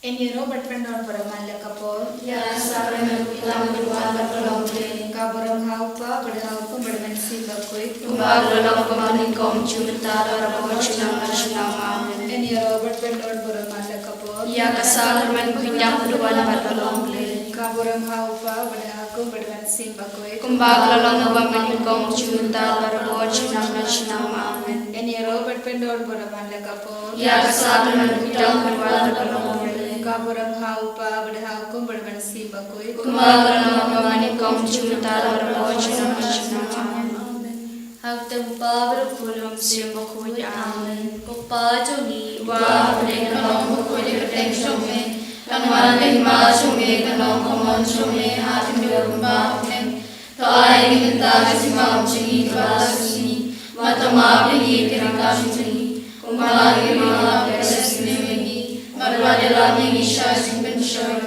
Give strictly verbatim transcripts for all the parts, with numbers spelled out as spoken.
Yn ïaroh bad pyndon burom man la ka por. Ïa ka sakramen u Kpa, u Khun bad u Blei. Ka burom ha u Kpa, bad ha u Khun, bad ha u Mynsiem Bakhuid. Kumba ka la long ha kaba nyngkong, junom, mynta, barabor, junom la junom. Amen. Yn ïaroh bad pyndon burom man la ka por. Ïa ka sakramen u Kynjang, u Khun bad u Blei. Ka burom ha u Kpa, bad ha u Khun, bad ha u Mynsiem Bakhuid. Kumba ka la long ha kaba nyngkong, junom, mynta, barabor, junom la junom. Amen. Yn ïaroh bad pyndon burom man la ka por. Ïa ka sakramen u Kynjang, u Khun bad u Blei. Ka burom ha u Kpa, bad ha u Khun, bad ha u Mynsiem Bakhuid. Kumba ka la long ha kaba nyngkong, junom, mynta, barabor, junom la junom. Amen. Ha ka kyrteng u Kpa, bad u Khun, bad u Mynsiem Bakhuid. Amen. Ko Kpa jong ngi uba ha bneng, ka long bakhuid ïa ka kyrteng jong me. Kan wan ka hima jong me, kan long ka mon jong me ha khyndiat kumba ha bneng. To ai ïa ngi mynta ka jingbam jong ngi kaba shisha. Bad to map ïa ngi ki ryngkat jong ngi, kumba ngi map ïa ki ba sniew ïa ngi. Bad wat ïalam ïa ngi sha ka jingpynshoi,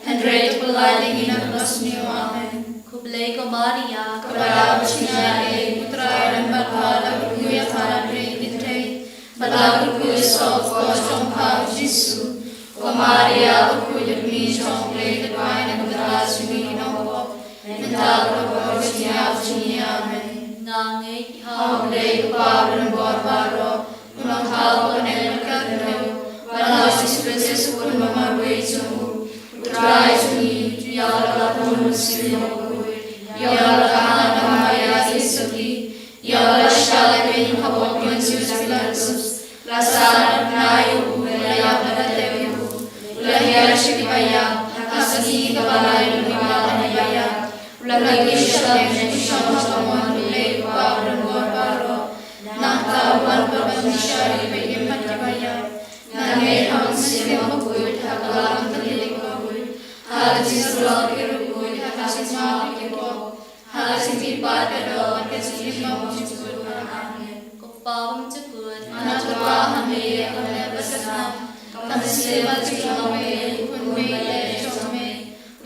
hynrei to pyllait ïa ngi na kaba sniew. Amen. Khublei ko Maria, kaba la bishni ïa U Trai, U Trai u don bad pha, la kyrkhu ïa pha na ki kynthei, bad la kyrkhu ïa u soh ka kpoh jong pha u Jisu. Ko Maria bakhuid, ka Kmie jong U Blei, to duwai na ka bynta jong ngi ki nongpop, mynta bad ha ka hor jingïap jong ngi. Amen. Nga ngeit ha U Blei U Kpa uba don bor baroh, u nongthaw uba kordor bad kyrkhu, bad ha U Jisu Khrist u Khun ba marwei jong u, U Trai jong ngi, ïa uba la bun u Mynsiem Bakhuid, ïa uba la khang da ka Maria Joseph, ïa uba la shah lehkmen ha bor Pontius Pilatus, la sah na bnai, u la ïap, la tep, u la hiar sha kiba ïap, ha ka sngi kaba lai, u la ïap, u la kiew sha ka bynta, u shong ha ka mon U Blei U Kpa uba don bor baroh. Nangta u wan pat ban bishar ïa kiba im bad kiba ïap. Nga ngeit ha U Mynsiem Bakhuid, ha ka Lam Katholik bakhuid, ha ka jingshlur ki riewkhuid, ha ka jingmap ïa ki pop, ha ka jingmihpat ka doh, ha ka jingim bymjukut. Amen. Ko Kpa bymjukut, nga tyrwa ha me ïa ka met bad ka snam, ka mynsiem bad ka jinglong me, u Khun me bad U Blei jong me,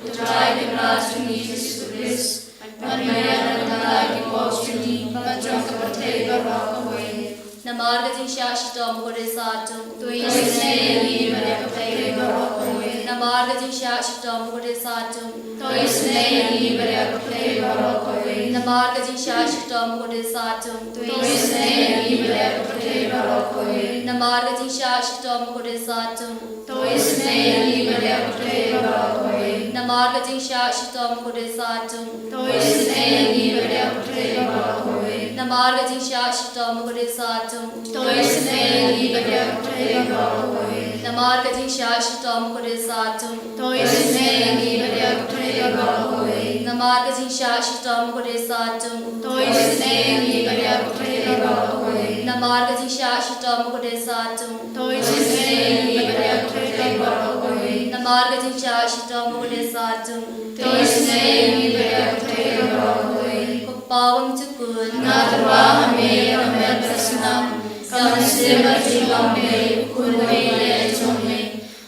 U Trai Kynrad jong ngi Jisu Khrist, ban pynbiang na ka bynta ki pop jong ngi bad jong ka pyrthei baroh kawei. Namar ka jingshah shitom u Khuid Jesai jong u, to isynei ïa ngi bad ïa ka pyrthei baroh kawei. Namar ka jingshah shitom u Khuid Jesai jong u, to isynei ïa ngi bad ïa ka pyrthei baroh kawei. Namar ka jingshah shitom u Khuid Jesai jong u, to isynei ïa ngi bad ïa ka pyrthei baroh kawei. Namar ka jingshah shitom u Khuid Jesai jong u, to isynei ïa ngi bad ïa ka pyrthei baroh kawei. Namar ka jingshah shitom u Khuid Jesai jong u, to isynei ïa ngi bad ïa ka pyrthei baroh kawei. Namar ka jingshah shitom u Khuid Jesai jong u, to isynei ïa ngi bad ïa ka pyrthei baroh kawei. Namar ka jingshah shitom u Khuid Jesai jong u, to isynei ïa ngi bad ïa ka pyrthei baroh kawei. Namar ka jingshah shitom u Khuid Jesai jong u, to isynei ïa ngi bad ïa ka pyrthei baroh kawei. Namar ka jingshah shitom u Khuid Jesai jong u, to isynei ïa ngi bad ïa ka pyrthei baroh kawei. Namar ka jingshah shitom u Khuid Jesai jong u, to isynei ïa ngi bad ïa ka pyrthei baroh kawei. Ko Kpa bymjukut, nga tyrwa ha me ïa ka met bad ka snam, ka mynsiem bad ka jinglong me, u Khun me bad U Blei jong me,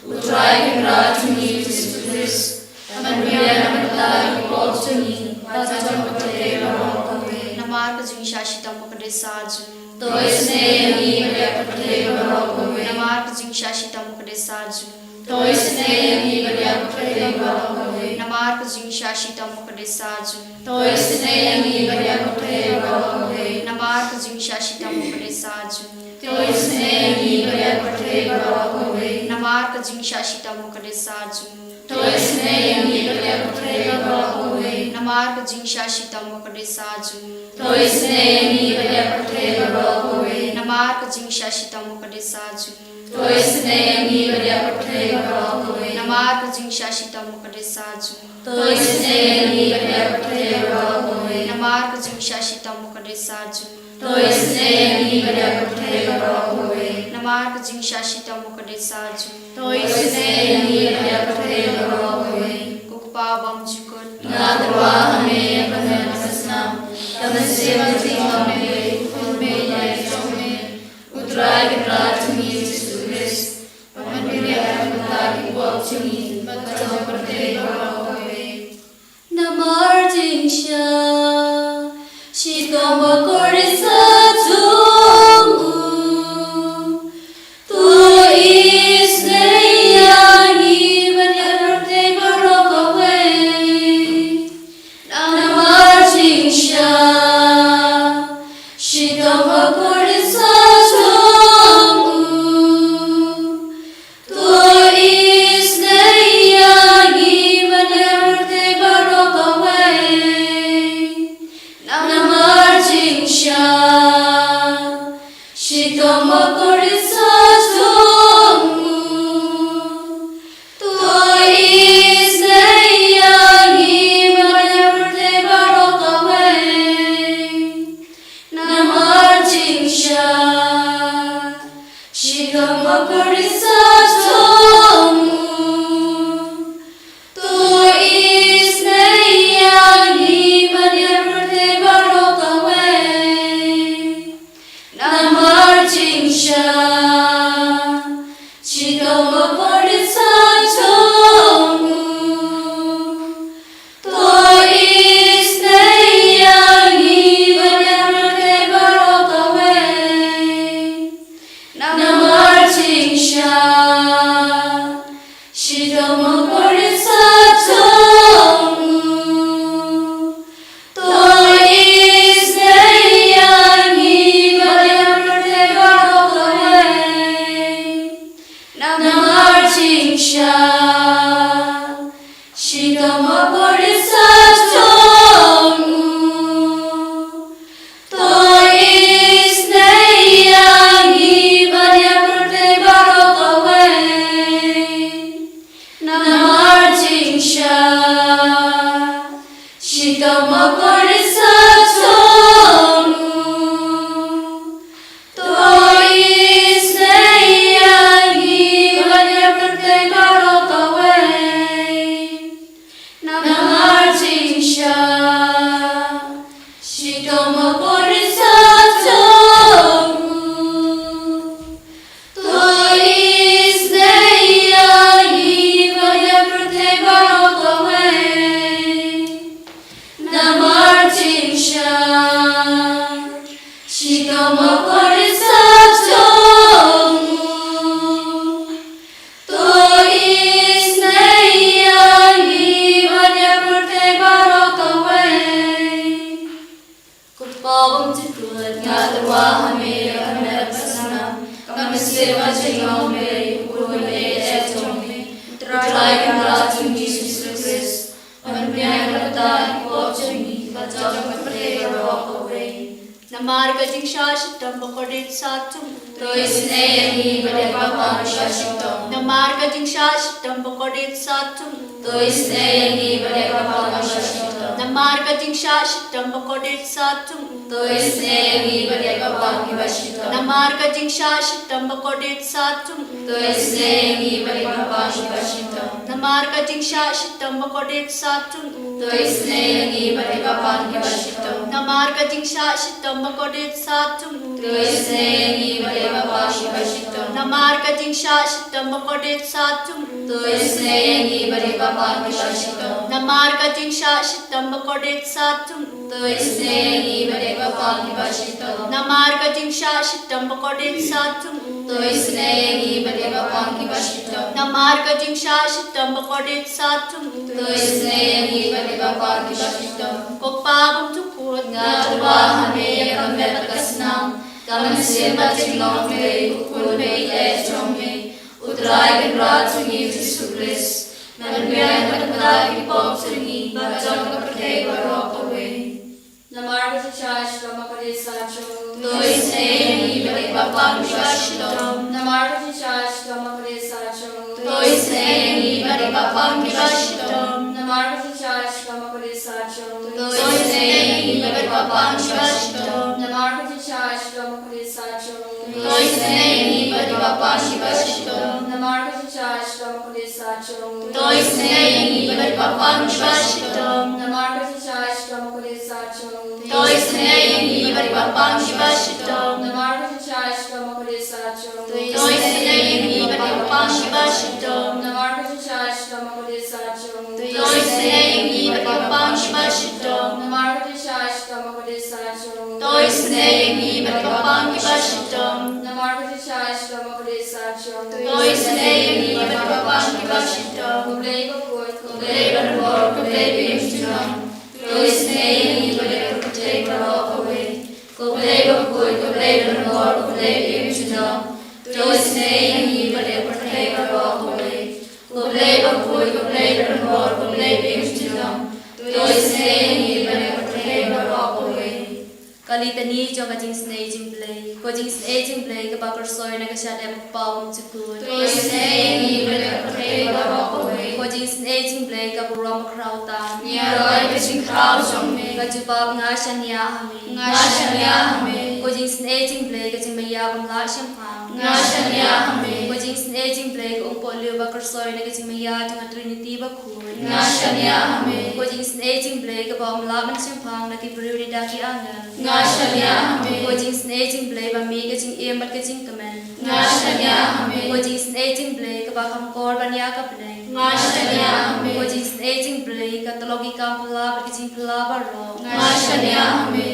U Trai Kynrad jong ngi Jisu Khrist, ban pynbiang na ka bynta ki pop jong ngi bad jong ka pyrthei baroh kawei. Namar ka jingshah shitom u Khuid Jesai jong u, to isynei ïa ngi bad ïa ka pyrthei baroh kawei. Namar ka jingshah shitom u Khuid Jesai jong u, to isynei ïa ngi bad ïa ka pyrthei baroh kawei. Namar ka jingshah shitom u Khuid Jesai jong u, to isynei ïa ngi bad ïa ka pyrthei baroh kawei. Namar ka jingshah shitom u Khuid Jesai jong u, to isynei ïa ngi bad ïa ka pyrthei baroh kawei. Namar ka jingshah shitom u Khuid Jesai jong u, to isynei ïa ngi bad ïa ka pyrthei baroh kawei. Namar ka jingshah shitom u Khuid Jesai jong u, to isynei ïa ngi bad ïa ka pyrthei baroh kawei. Namar ka jingshah shitom u Khuid Jesai jong u, to isynei ïa ngi bad ïa ka pyrthei baroh kawei. Namar ka jingshah shitom u Khuid Jesai jong u, to isynei ïa ngi bad ïa ka pyrthei baroh kawei. Namar ka jingshah shitom u Khuid Jesai jong u, to isynei ïa ngi bad ïa ka pyrthei baroh kawei. Namar ka jingshah shitom u Khuid Jesai jong u, to isynei ïa ngi bad ïa ka pyrthei baroh kawei. Ko Kpa bymjukut, nga tyrwa ha me ïa ka met bad ka snam, ka mynsiem bad ka jinglong me, u Khun me bad U Blei jong me, U Trai Kynrad jong ngi Jisu Khrist, ban pynbiang na ka bynta ki pop jong ngi bad jong ka pyrthei baroh kawei. Namar jingshah shitom u Khuid Jesai jong u, to isynei ïa ngi Tang ba kordit sat jong u. To isynei ïa ngi bad ïa ka pyrthei baroh kawei. Namar jingshah shitom ba kordit sat jong u. To isynei ïa ngi bad ïa ka pyrthei baroh kawei. Namar jingshah shitom ba kordit sat jong u. To isynei ïa ngi bad ïa ka pyrthei baroh kawei. Ko Pa bymjukut, nga tyrwa ha me ïa ka met ka snam, ka mynsiem ka jinglong Mary, u khun ba ïeit jong me, U Trai Kynrad jong ngi Jisu Khrist, ban pynbiang ïa ka bynta ki pop jong ngi bad jong ka pyrthei baroh kawei. Namar ka jingshah shitom ba kordit sat jong u. To isynei ïa ngi bad ïa ka bapang kiba shitom. Namar ka jingshah shitom ba kordit sat jong u. To isynei ïa ngi bad ïa ka bapang kiba shitom. Namar ka jingshah shitom ba kordit sat jong u. To isynei ïa ngi bad ïa ka bapang kiba shitom. Namar ka jingshah shitom ba kordit sat jong u. To isynei ïa ngi bad ïa ka bapang kiba shitom. Namar ka jingshah shitom ba kordit sat jong u. To isynei ïa ngi bad ïa ka bapang kiba shitom. Namar ka jingshah shitom ba kordit sat jong u. To isynei ïa ngi bad ïa ka bapang kiba shitom. Namar ka jingshah shitom ba kordit sat jong u. To isynei ïa ngi bad ïa ka bapang kiba shitom. Namar ka jingshah shitom ba kordit sat jong u. To isynei ïa ngi bad ïa ka bapang kiba shitom. Namar ka jingshah shitom ba kordit sat jong u. To isynei ïa ngi bad ïa ka bapang kiba shitom. Namar ka jingshah shitom ba kordit sat jong u. To isynei ïa ngi bad ïa ka bapang kiba shitom. Ko Pa bymjukut, nga tyrwa ha me ïa ka met bad ka snam, ka mynsiem ka jinglong Mary, u khun ba ïeit jong me, U Trai Kynrad jong ngi Jisu Khrist, ban pynbiang ïa ka bynta ki pop jong ngi bad jong ka pyrthei baroh kawei. Namar ka jingshah shitom ba kordit sat jong u. To isynei ïa ngi bad ïa ka bapang kiba shitom. Namar ka jingshah shitom ba kordit sat jong u. To isynei ïa ngi bad ïa ka bapang kiba shitom. Namar ka jingshah shitom ba kordit sat jong u. To isynei ïa ngi bad ïa ka bapang kiba shitom. Namar ka jingshah shitom ba kordit sat jong u. To isynei ïa ngi bad ïa ka bapang kiba shitom. Namar ka jingshah shitom ba kordit sat jong u. To isynei ïa ngi bad ïa ka bapang kiba shitom. Namar ka jingshah shitom ba kordit sat jong u. To isynei ïa ngi bad ïa ka bapang kiba shitom. Namar ka jingshah shitom ba kordit sat jong u. To isynei ïa ngi bad ïa ka bapang kiba shitom. Namar ka jingshah shitom ba kordit sat jong u. To isynei ïa ngi bad ïa ka bapang kiba shitom. Namar ka jingshah shitom ba kordit sat jong u. To isynei ïa ngi bad ïa ka bapang kiba shitom. Namar ka jingshah shitom ba kordit sat jong u. To isynei ïa ngi bad ïa ka bapang kiba shitom. Ko Blei bakhuid, ko Blei badonbor, ko Blei baïaid junom. To isynei ïa ngi bad ïa ka pyrthei baroh kawei. Ko Blei bakhuid, ko Blei badonbor, ko Blei baïaid junom. To isynei ïa ngi bad ïa ka pyrthei baroh kawei. Ko Blei bakhuid, ko Blei badonbor, ko Blei baïaid junom. To isynei ïa ngi bad ïa ka pyrthei baroh kawei. Ka Litany jong ka Jingisynei Jingblei. Ko Jingisynei Jingblei kaba kyrsoi na ka shadem u Kpa bymjukut. To isynei ïa ngi bad ïa ka pyrthei baroh kawei. Ko Jingisynei Jingblei ka burom bakhraw tam. Ngi ïaroh ïa ka jingkhraw jong me. Ka jubab: Nga shaniah ha me. Nga shaniah ha me. Ko Jingisynei Jingblei ka jingmaïa bym lah shemphang. Nga shaniah ha me. Ko Jingisynei Jingblei ka umpohliew ba kyrsoi na ka jingmaïa jong ka Trinity bakhuid. Nga shaniah ha me. Ko Jingisynei Jingblei kaba ym lah ban shemphang na ki briew ne da ki angel. Nga shaniah ha me. Ko Jingisynei Jingblei ba mih ka jingim bad ka jingkmen. Nga shaniah ha me. Ko Jingisynei Jingblei kaba kham kor ban ïa ka bneng. Nga shaniah ha me. Ko Jingisynei Jingblei ka tlok ïa ki kam phylla bad ki jingphylla baroh. Nga shaniah ha me.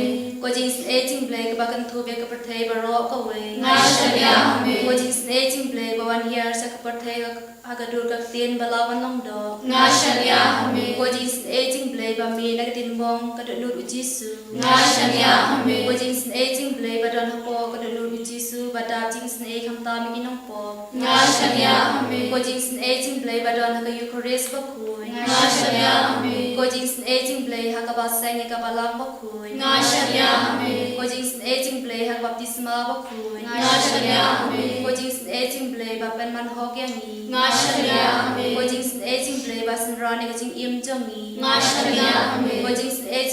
Ko Jingisynei Jingblei kaba kynthup ïa ka pyrthei baroh kawei. Nga shaniah ha me. Ko Jingisynei Jingblei ba wan hiar sha ka pyrthei ha ka dur ka ktien ba la wan long doh. Nga shaniah ha me. Ko Jingisynei Jingblei ba mih na ka diengphna ka dohnud u Jisu. Nga shaniah ha me. Ko Jingisynei Jingblei ba don hapoh ka dohnud u Jisu ba dap jingisynei khamtam ïa ki nongpop. Nga shaniah ha me. Ko Jingisynei Jingblei ba don ha ka Eukharist bakhuid. Nga shaniah ha me. Ko Jingisynei Jingblei ha kaba seng ïa ka Balang bakhuid. Nga shaniah ha me. Ko Jingisynei Jingblei ha ka baptisma bakhuid. Nga shaniah ha me. Ko Jingisynei Jingblei ba pynman hok ïa ngi. Nga shaniah ha me. Ko Jingisynei Jingblei ba synran ïa ka jingim jong ngi. Nga shaniah ha me. Ko Jingisynei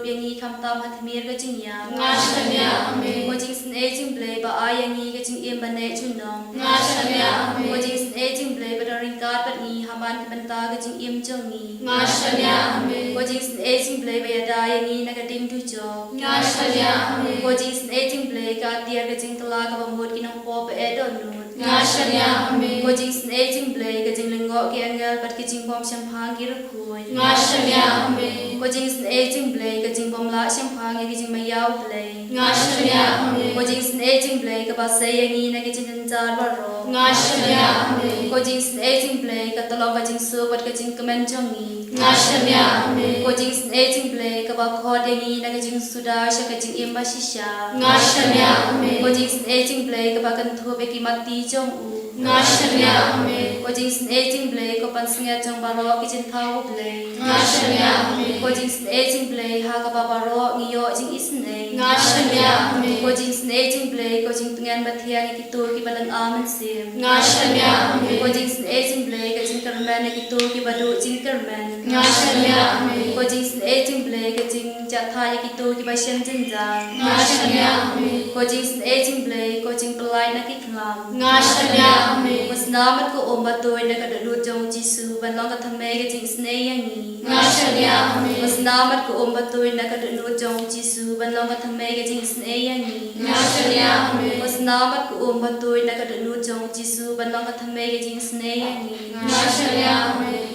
ïa ngi khamtam ha tmier ka jingïap. Nga shaniah, amen. Ko jingsnei jong U Blei ba ai ïa ngi ka jingim ba neh junom. Nga shaniah, amen. Ko jingsnei jong U Blei ba don ryngkat bad ngi ha man ka bynta ka jingim jong ngi. Nga shaniah, amen. Ko jingsnei jong U Blei ba ïada ïa ngi na ka ding dujok. Nga shaniah, amen. Ko jingsnei jong U Blei ka atiar ka jingkylla kaba mut ki nongpop ba eh dohnud. Nga shaniah, amen. Ko jingsnei jong U Blei ka jinglyngngoh ki angel bad ki jingbym shemphang ki riewkhuid. Nga shaniah, amen. Ko jingsnei jong U Blei ka jingbym lah shemphang ïa ki jingmaïa U Blei. Nga shaniah, amen. Ko jingsnei jong U Blei kaba sei ïa ngi na ki jingjynjar baroh. Nga shaniah, amen. Ko jingsnei jong U Blei ka tyllong ka jingsuk bad ka jingkmen jong ngi. Nga shaniah, amen. Ko jingsnei jong U Blei kaba khot ïa ngi na ka jingsuda sha ka jingim ba shisha. Nga shaniah, amen. Ko jingsnei jong U Blei kaba kynthup ïa ki matti jong u. Nga shaniah, amen. Ko jingsnei jong U Blei ko pansngiat jong baroh ki jingthaw U Blei. Nga shaniah, amen. Ko jingsnei jong U Blei ha kaba baroh ngi ïoh jingisnei. Nga shaniah, amen. Ko jingsnei jong U Blei ko jingtngen ba thiang ïa kito kiba lynga mynsiem. Nga shaniah, amen. Ko jingsnei jong U Blei ka jingkyrmen ïa kito kiba duh jingkyrmen. Nga shaniah, amen. Ko jingsnei jong U Blei ka jingjahthait ïa kito kiba shem jynjar. Nga shaniah, amen. Ko jingsnei jong U Blei ko jingpyllait na ki khlam. Nga shaniah, amen. Ko snam bad ko um ba tuid na ka dohnud jong U Jisu ban long ka thymmei ka jingisnei ïa ngi. Nga shaniah, amen. Ko snam bad ko um ba tuid na ka dohnud jong U Jisu ban long ka thymmei ka jingisnei ïa ngi. Nga shaniah, amen. Ko snam bad ko um ba tuid na ka dohnud jong U Jisu ban long ka thymmei ka jingisnei ïa ngi. Nga shaniah, amen.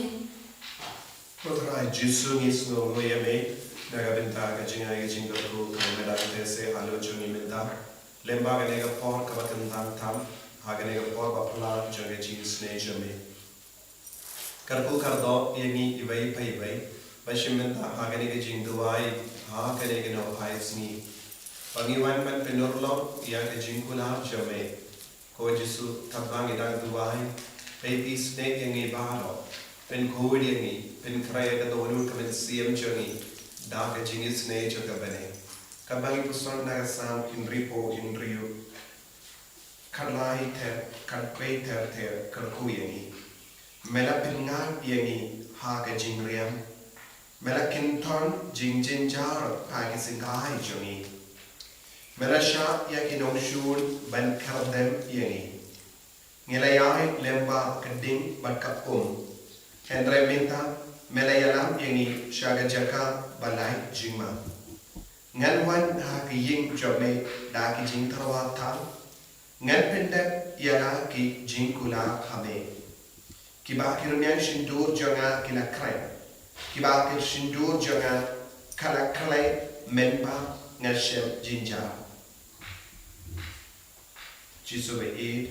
Ko Trai Jisu, ngi sngewnguh ïa me na ka bynta ka jingai ka jingkyrkhu kaba me la kynthei halor jong ngi mynta. Lyngba kane ka por kaba kyntang tam, ha kane ka por ba phylla jong ka jingisnei jong me. Kyrkhu kyrdoh ïa ngi iwei pa iwei ba shim bynta ha kane ka jingduwai ha kane ka nohphai sngi, ba ngi wan ban pynurlong ïa ka jingkular jong me. Ko Jisu, katba ngi dang duwai, pynpoi snieh ïa ngi baroh, pynkhuid ïa ngi, pynkhreh ïa ka dohnud ka mynsiem jong ngi da ka jingisnei jong ka bneng. Katba ngi puson na ka Salm hynriewphew hynriew, khatlai ter, khatkhyndai ter ter, kyrkhu ïa ngi. Me la pynngat ïa ngi ha ka jingriam. Me la kynton jingjynjar ha ki syngkai jong ngi. Me la shah ïa ki nongshun ban khyrdem ïa ngi. Ngi la ïaid lyngba ka ding bad ka um. Hynrei mynta me la ïalam ïa ngi sha ka jaka ba lait jingma. Ngan wan ha ka ïing jong me da ki jingtyrwa tam. Ngan pyndep ïa la ki jingkular ha me. Kiba ki rmiang shyntur jong nga ki la kren. Kiba ki shyntur jong nga ka la khlei mynba nga shem jynjar. Jisu ba ïeit,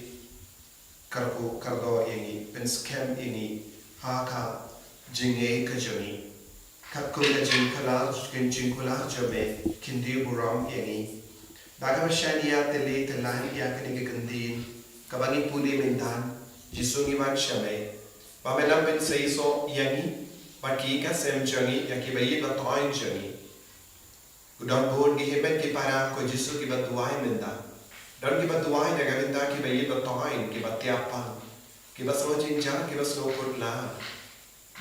kyrkhu kyrdoh ïa ngi, pynskhem ïa ngi ha ka jingngeit ka jong ngi. Katkum ka jingkular, ka jingkular jong me, khyndiat burom ïa ngi. Ba kaba shaniah tylli tyllan ïa kane ka ktien kaba ngi pule mynta, Jisu ngi wan sha me. Ba me lah pynseisoh ïa ngi bad ki ïing ki sem jong ngi, ïa kiba ïeit ba toiñ jong ngi. Don bun ki hynmen ki para ko Jisu kiba duwai mynta. Don kiba duwai na ka bynta kiba ïeit ba toiñ, kiba tiap pang, kiba sngew jynjar, kiba sngew kut lad.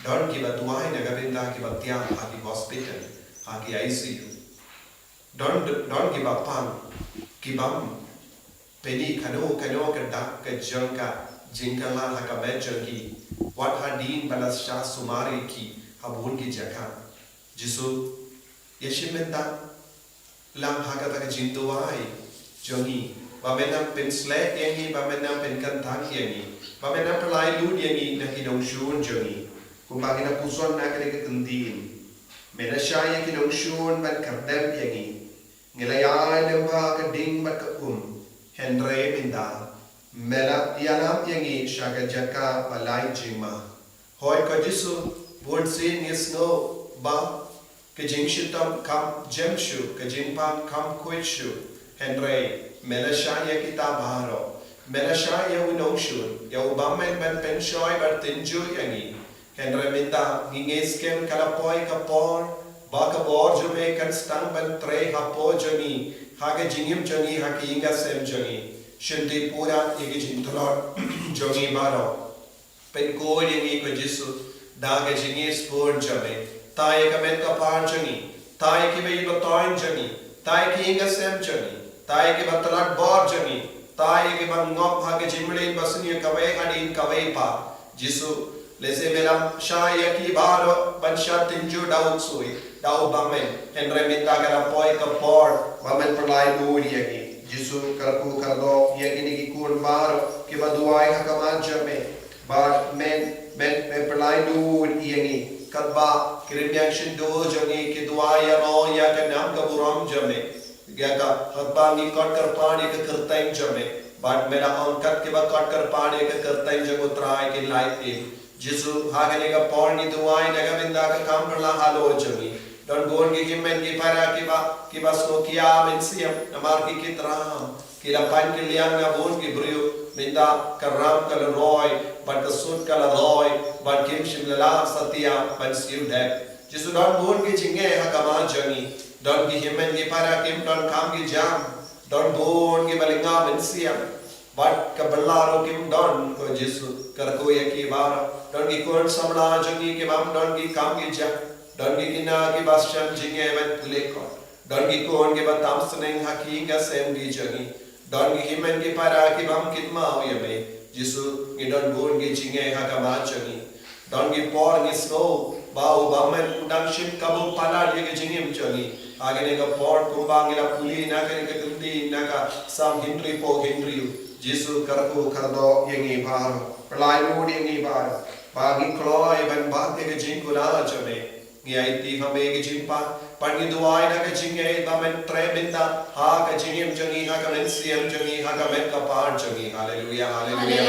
Don kiba duwai na ka bynta kiba tiap ha ki hospital, ha ki I C U. Don, don kiba pang, kibym pyni kano kano ka dak ka jong ka jingkylla ha ka met jong ki. Wat hadien ba la shah sumar ïa ki ha bun ki jaka. Jisu, ïa shim bynta lang ha kata ka jingduwai jong ngi, ba men nang pynshlei ïa ngi, ba men nang pynkyntang ïa ngi, ba men nang pynlait lut ïa ngi na ki nongshun jong ngi. Kumba ngi la puson na kane ka ktien, me la shah ïa ki nongshun ban khyrdem ïa ngi. Ngi la ïaid lyngba ka ding bad ka um, hynrei mynta me la ïalam ïa ngi sha ka jaka ba lait jingma. Hooid ko Jisu, bunsien ngi sngew ba ka jingshitom kam jem shuh, ka jingpang kam khuid shuh. Hynrei me la shah ïa kita baroh. Me la shah ïa u nongshun, ïa u bym lah ban pynshoi bad tynjuh ïa ngi. Hynrei mynta ngi ngeit skhem ka la poi ka por ba ka bor jong me kan sdang ban trei hapoh jong ngi, ha ka jingim jong ngi, ha ki ïing ki sem jong ngi. Shim ti pura ïa ki jingtlot jong ngi baroh. Pynkhuid ïa ngi ko Jisu da ka jingïeit sbun jong me. Thaw ïa ka met ka par jong ngi, Tang ïa kiba iba toiñ jong ngi, tang ïa ki ïing ki sem jong ngi, tang ïa kiba tlot bor jong ngi, tang ïa kiba ngop ha ka jingmlien ba sniew kawei hadien kawei pat. Jisu, lehse me la shah ïa ki baroh ban shah tynjuh da u ksuid, da u bymmen, hynrei mynta ka la poi ka por ba men pynlait lut ïa ngi. Jisu, kyrkhu kyrdoh ïa kine ki khun baroh kiba duwai ha khmat jong me. Bad men, men, men pynlait lut ïa ngi. Katba ki rmiang shyntur jong ngi ki duwai ïaroh ïa ka nam ka burom jong me. Ïa ka, katba ngi kot kyrpad ïa ka kyrteng jong me. Bad me la ong kat kiba kot kyrpad ïa ka kyrteng jong u Trai kin lait im. Jisu, ha kane ka por ngi duwai na ka bynta ka kam phylla halor jong ngi. Don bun ki hynmen ki para kiba, kiba sngewkhia mynsiem namar ki kit ram. Ki la pan ki liang na bun ki briew, mynta ka ram ka la roi, bad ka sut ka la roi, bad kim shym la lah satia ban siew dep. Jisu, don bun ki jingeh ha khmat jong ngi, don ki hynmen ki para kim don kam ki jam, don bun kiba lyngngoh mynsiem, bad ka bylla ruh kim don, ko Jisu, kyrkhu ïa ki baroh, don ki khun samla jong ngi kibym don ki kam ki jam, don ki khynnah kiba shem jingeh ban pule kot. Don ki khun kiba tam sneng ha ki ïing ki sem ki jong ngi. Don ki hynmen ki para kibym kynmaw ïa me. Jisu, ngi don bun ki jingeh ha khmat jong ngi. Don ki por ngi sngew ba u bymmen u dang shim kabu palat ïa ka jingim jong ngi. Ha kane ka por kumba ngi la pule na kane ka kyntien na ka Salm hynriewphew hynriew. Jisu, kyrkhu kyrdoh ïa ngi baroh. Pynlait lut ïa ngi baroh ba ngin kloi ban bat ïa ka jingkular jong me. Ngi aiti ha me ka jingpang, bad ngi duwai na ka jingngeit ba men treh bynta ha ka jingim jong ngi, ha ka mynsiem jong ngi, ha ka met ka par jong ngi. Haleluia, haleluia.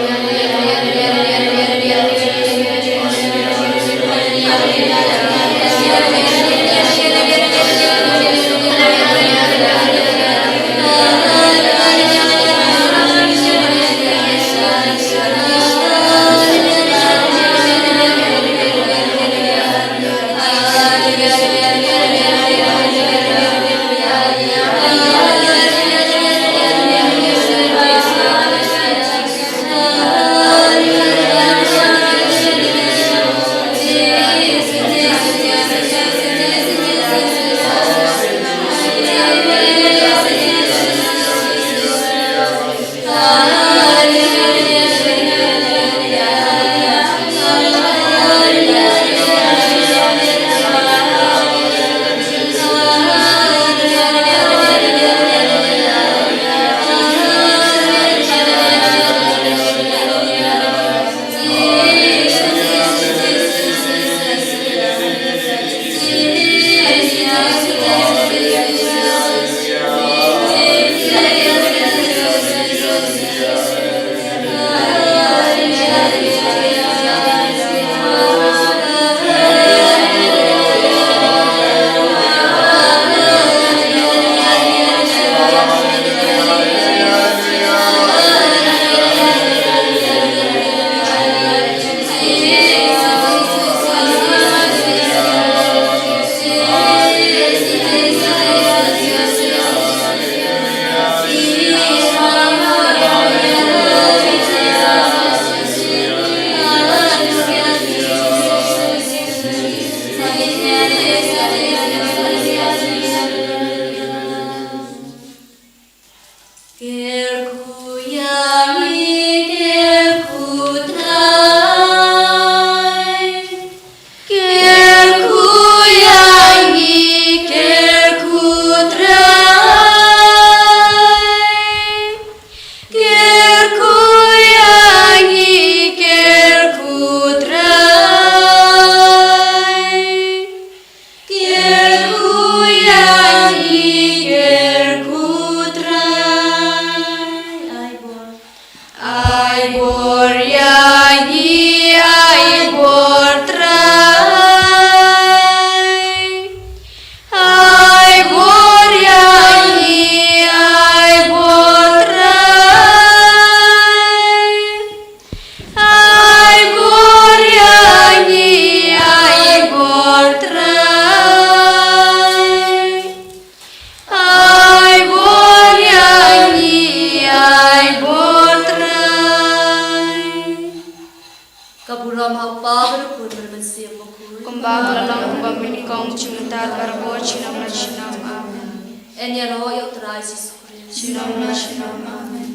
Kyrkhu ïa ngi, kyrkhu Trai. Kyrkhu ïa ngi, kyrkhu Trai. Kyrkhu ïa ngi, kyrkhu Trai. Kyrkhu ïa ngi, kyrkhu Trai. Ai bor. Ai bor ïa ngi, ai bor Trai. Ai bor ïa ngi, ai bor Trai. Ai bor ïa ngi, ai bor Trai. Ai bor ïa ngi, ai bor Trai. Ka burom ha u Kpa bad u Khun bad u Mynsiem Bakhuid. Kumba ka la long, kumba mynnyngkong, shi bynta, baroh shi nong, la Ngi ïaroh ïa U Trai Jisu Khrist. Shalom, shalom, amen.